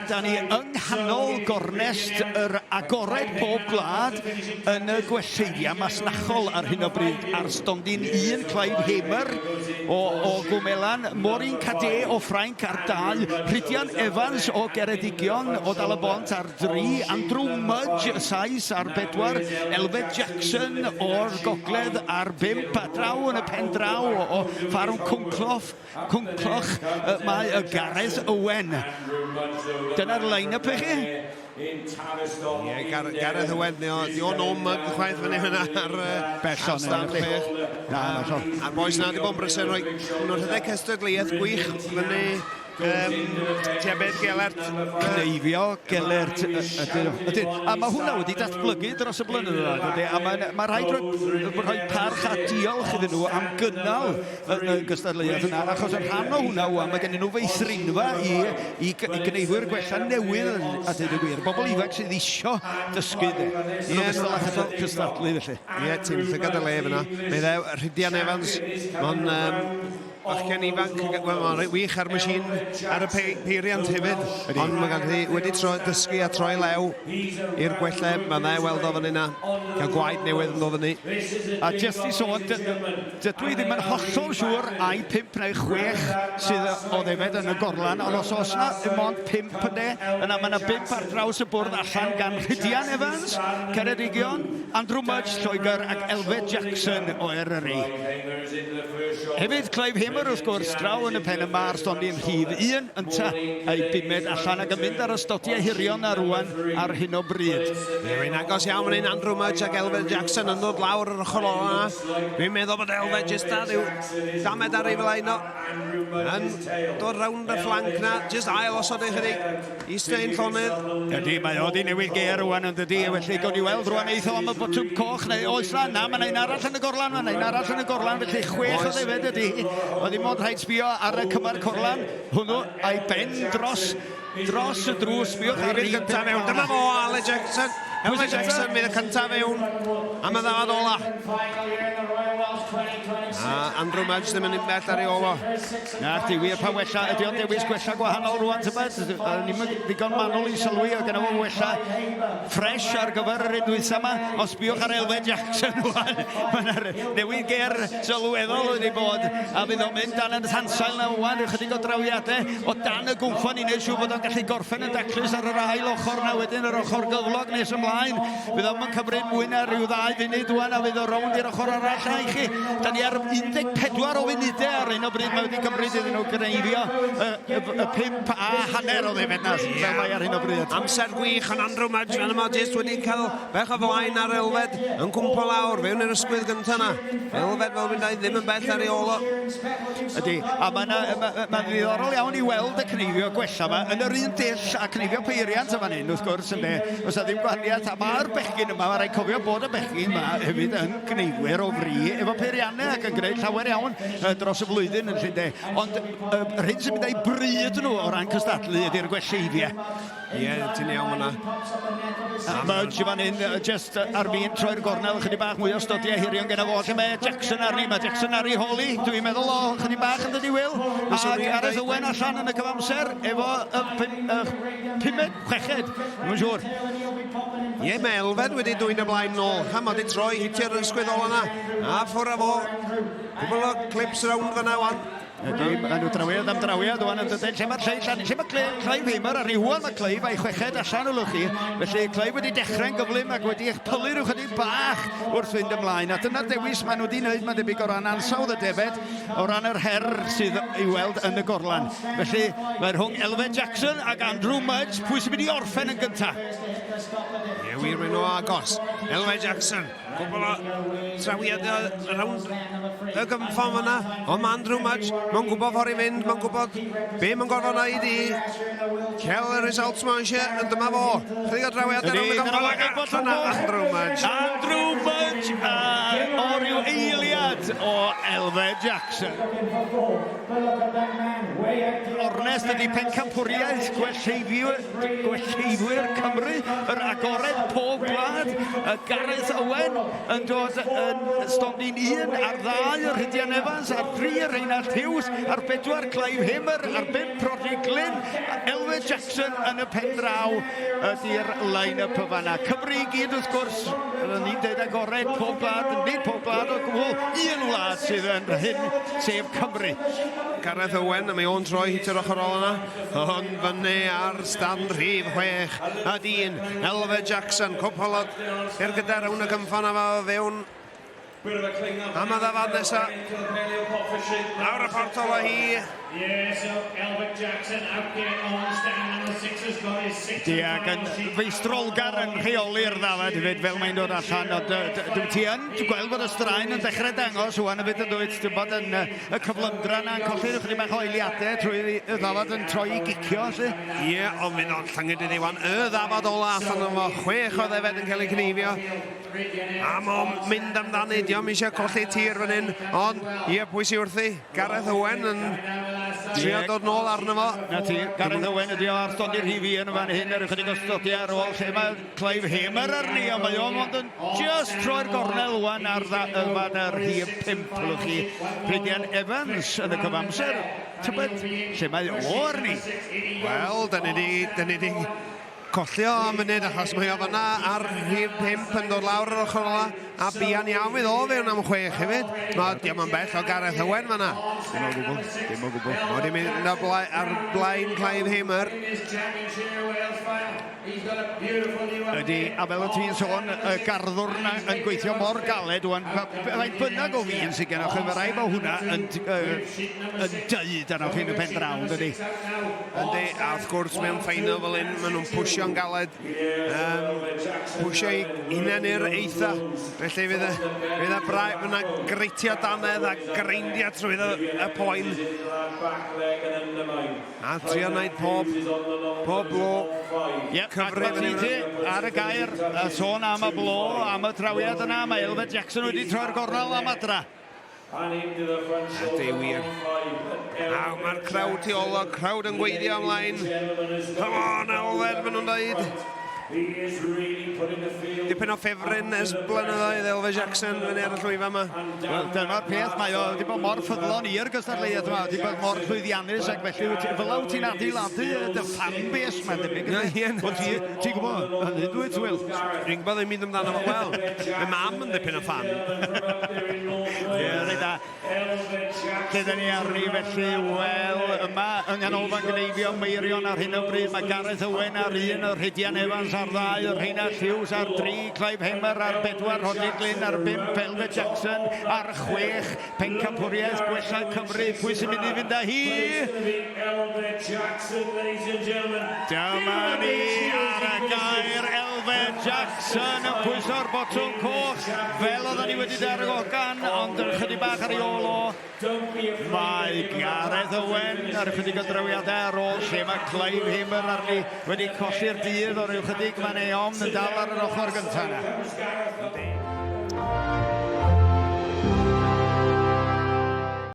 Da ni yng nghanol gornest yr agored pob gwlad yn y gwelleiddiau masnachol ar hyn o bryd ar stondin 1 Clive Hamer o, o Gwmelan, Maureen Cadet o Ffrainc ar 2, Rhydian Evans o Geredigion o Dal-y-bont ar 3, Andrew Mudge y Sais ar 4, Elfed Jackson o'r Gogledd ar 5, a draw yn y pen draw o, o ffarm Cwncloff, Cwncloch mae y Gareth Owen. Dyna'r line-up i chi. Ie, Gar Gareth Owen, di o, di o no mug chwaith fyny hynna ar, Bell o'n stand chwech. Na, na, A'r boys na di bod yn brysur, rhoi, nhw'n rhedeg cystadleuaeth gwych fyny Um, tua beth Gelert? Cneifio Gelert ydyn nhw. Ydyn. A mae hwnna wedi datblygu dros y blynyddoedd, ydy. A mae'n ma rhaid rhoi, rhoi parch a diolch iddyn nhw am gynnal y, y gystadleuaeth yna, achos yn rhan o hwnna wan, mae gen nhw feithrinfa i, i, i gneifwyr gwella newydd, a dweud y gwir. Bobl ifanc sydd isio dysgu, de. Yn ogystal â cystadlu, felly. Ie, ti'n llygad y le fyna. Mae ddew, Rhydian Evans, mae'n um, Bachgen ifanc, wel mae'n reit wych ar machine, ar y peiriant hefyd, ond mae gallu wedi tro, dysgu a troi lew i'r gwella, mae'n dda i weld o fyny na, cael gwaed newydd yn dod fyny. A jyst i sôn, dydw i ddim yn hollol siŵr ai 5 neu 6 sydd o ddefed yn y gorlan, ond os oes na ddim ond 5 ynddo, yna mae yna 5 ar draws y bwrdd allan gan Rhydian Evans, Ceredigion, Andrew Mudge, Lloegr ac Elfed Jackson o Eryri. Hefyd, Clive Hamer, wrth gwrs, draw yn y pen yma ar stondin rhif 1, ynta a'i bumed allan ac yn mynd ar y stodiau hirion na rwan ar hyn o bryd. Mae'n agos iawn fan hyn, Andrew Mudge ac Elfed Jackson yn dod lawr yr ochr ola yna. Dwi'n meddwl bod Elfed jyst ar ryw damed ar ei flaen o. Yn dod rownd y fflanc na, jyst ail osod ei chydig. Eistedd yn llonydd. Ydy, mae o di newid gêr rwan yn dydy, felly gawn ni weld rwan eith o am y botwm coch neu oes na, na, mae yna un arall yn y gorlan, mae yna un arall yn y gorlan, felly chwech o ddefed ydy. Oedd ddim ond rhaid sbio ar y cymar corlan hwnnw a'i ben dros dros y drws, sbiwch ar un gyntaf mewn, dyma fo, Ale Jackson. Elmer Jackson fydd y cyntaf fewn am y ddafad ola. A Andrew Mudge ddim yn bell ar ei ôl o. Na chdi wir, pa wella, ydy o'n dewis gwella gwahanol rwan tybed? Ni'n mynd ddigon manwl i sylwi, o gyda fo wella ffres ar gyfer yr un dwytha yma. Os sbiwch ar Elfed Jackson rwan, mae'n newid ger sylweddol wedi bod, a fydd o'n mynd dan yn tansail na rwan, rhyw chydig o drawiadau o dan y gwmffon i wneud siŵr bod o'n gallu gorffen yn daclus ar yr ail ochr na wedyn yr ochr gyflog nes ymlaen. Fydd o'm yn cymryd mwy na rhyw ddau funud wan a fydd o rownd i'r ochr arall na i chi. Da ni ar 14 o funudau ar hyn o bryd mae wedi cymryd iddyn nhw gneifio y, y, y 5 a hanner o ddefed na fel mae ar hyn o bryd. Amser gwych yn Andrew Mudge fan yma jyst wedi cael bach o flaen ar Elfed yn cwmpo lawr fewn i'r ysgwydd gyntaf na. Elfed fel fi'n dweud ddim yn bell ar ei ôl o. Ydy, a mae'n ma, ma, ma ddiddorol iawn i weld y cneifio gwella yma yn yr un dull a cneifio peiriant yma hyn, wrth gwrs, ynde. Oes 'na ddim gwahaniaeth, a mae'r bechgyn yma, mae rhaid cofio bod y bechgyn yma hefyd yn gneifwyr o fri efo peiriannau ac yn gwneud llawer iawn dros y flwyddyn yn lle, Ond yr hyn sy'n mynd â'i bryd nhw o ran cystadlu ydy'r gwelleiddiau. Ie, ti'n iawn fyna. Mudge fan hyn, just ar fin troi'r gornel, chydig bach mwy o stodiau hirion gyda fo. Lle mae Jackson arni, mae Jackson ar ei holi, dwi'n meddwl o chydig bach yn dydi Will. A Gareth Owen allan yn y cyfamser efo y pum, y pumed, chweched, ddim yn siŵr. Ie, mae Elfed wedi dwyn y blaen nôl. Ha, mae wedi troi, hitio'r ysgwydd ola yna. A ffwr â fo. Cwbl o clips rownd fyna wan. Ydy, maen nhw drawiad am drawiad o'n yn dydyn. Lle mae'r lleill arni? Lle mae Clive Hamer ar rwan? Mae Clive a'i chweched allan o chi. Felly Clive wedi dechrau'n gyflym ac wedi eich pylu rhyw chydig bach wrth fynd ymlaen. A dyna'r dewis maen nhw wedi wneud, mae'n debyg o ran ansawdd y defed, o ran yr her sydd i weld yn y gorlan. Felly mae rhwng Elfed Jackson ac Andrew Mudge, pwy sy'n mynd i orffen yn gyntaf? Ie, wir, maen nhw agos. Elfed Jackson. Cwbl o trawiad rownd y gynffon fyna. Ond mae Andrew Mudge, mae'n gwybod ffordd i fynd, mae'n gwybod be mae'n gorfod wneud i cael y results mae'n eisiau, ond dyma fo. Chydig o drawiad rownd y gynffon ac allan Andrew Mudge. Andrew Mudge a o ryw eiliad o Elfed Jackson. Ornest ydy pencampwriaeth gwelleifwyr, gwelleifwyr Cymru, yr agored pob gwlad, y Gareth Owen yn dod yn stondin un ar ddau, y Rhydian Evans ar dri, y Rheinald Hughes. Hughes ar bedwar, Clive Hamer ar bump, Rhodri Glyn, Elfed Jackson yn y pen draw ydy'r line-up y fanna. Cymru i gyd wrth gwrs, byddwn ni'n deud agored, pob gwlad, nid pob gwlad o gwbl, un wlad sydd yn hyn, sef Cymru. Gareth Owen, a mae o'n troi hit yr ochr ôl yna, ond fyny ar stand rhif 6, a dyn, Elfed Jackson, cwpl o ergydau rownd y gynffon a fo fewn Am y ddafad nesa. Lawr y ffordd ola hi. Ydy, ac yn feistrolgar yn rheoli'r ddafad hefyd fel mae'n dod allan, ond dwi ti yn gweld bod y straen yn dechrau dangos ŵan hefyd yn dwyt, ti'n bod yn y cyflymdra yna yn colli chydig bach o eiliadau trwy y ddafad yn troi i gicio, felly. Ie, ond fydd o'n llyngyd iddi wan. Y ddafad ola allan o'n fo, chwech o ddefed yn cael ei cneifio. A mae'n mynd amdani, diolch eisiau colli tir fan hyn, ond ie, pwy sy'n wrthi? Gareth Owen yn trio dod nôl arno fo. Na ti, Gareth Owen ydi o ar stondin rhif un yn fan hyn, ar ychydig o stodiau ar ôl lle mae Clive Hamer arni, ond mae o'n ond yn just troi'r gornel wan ar fan yr rhif 5, lwch chi. Rhydian Evans yn y cyfamser, tybed lle mae o arni? Wel, da ni di, da ni di Colli o am munud achos mae o fanna ar rhif 5 yn dod lawr yr ochr ola a buan iawn fydd o fewn am chwech hefyd. Mae diom yn bell o Gareth Owen fanna. Dim o gwbl, dim o gwbl. Mae wedi mynd ar, bla, ar blaen Clive Hamer. Ydy, a fel o ti'n sôn, y garddwr yna yn gweithio mor galed wan, faint bynnag o fi'n sydd gennych chi, mae rhaid bod hwnna yn, yn deud arnoch chi'n y pen draw, dydy. Yndi, a wrth gwrs mewn ffeinal fel hyn, maen nhw'n pwsio'n galed, um, pwysio i hunain i'r eitha. Felly fydd y, fydd y brau, fydd yna greitio danedd a greindio trwy y, y poen. A trio wneud pob, pob blo. Yep, cyfrif yn ti ar y gair, a sôn am y blo, am y trawiad yna, mae Elfed Jackson wedi troi'r gornel am adra. Ydy wir. A mae'r crowd tu ôl o, crowd yn gweithio ymlaen. Come on, Elfed, maen nhw'n dweud. Dipyn o ffefryn ers blynyddoedd, Elfed Jackson, fyny ar y llwyfan yma. Wel, dyma'r peth, mae o wedi bod mor ffyddlon i'r gystadleuaeth yma, wedi bod mor llwyddiannus ac felly fel wyt ti'n adeiladu dy fan base, mae'n debyg. Ie, Wel, ti'n gwybod, hynny dwyt, Will? Dwi'n gwybod ddim byd amdano fo. Wel, mae mam yn dipyn o fan. Ie, reit da. Lle da ni arni felly? Wel, yma yng Nghanolfan Gneifio Meirion ar hyn o bryd, mae Gareth Owen ar un, y Rhydian Evans ar ddau, y Rheinald Hughes ar dri, Clive Hamer ar bedwar, Rodney Glyn ar bump, Elfed Jackson ar chwech, Pencampwriaeth Gwella Cymru, pwy sy'n mynd i fynd â hi? Dyma ni ar y gair Elfed Jackson yn pwyso'r botwm coch fel oedden ni wedi darogan, ond yn chydig bach ar ei ôl o. Mae Gareth Owen ar ychydig o drawiadau ar ôl lle mae Clive Hamer arni wedi colli'r dydd o ryw chydig. Mae'n ei ofn yn dal ar yr ochr gyntaf yna.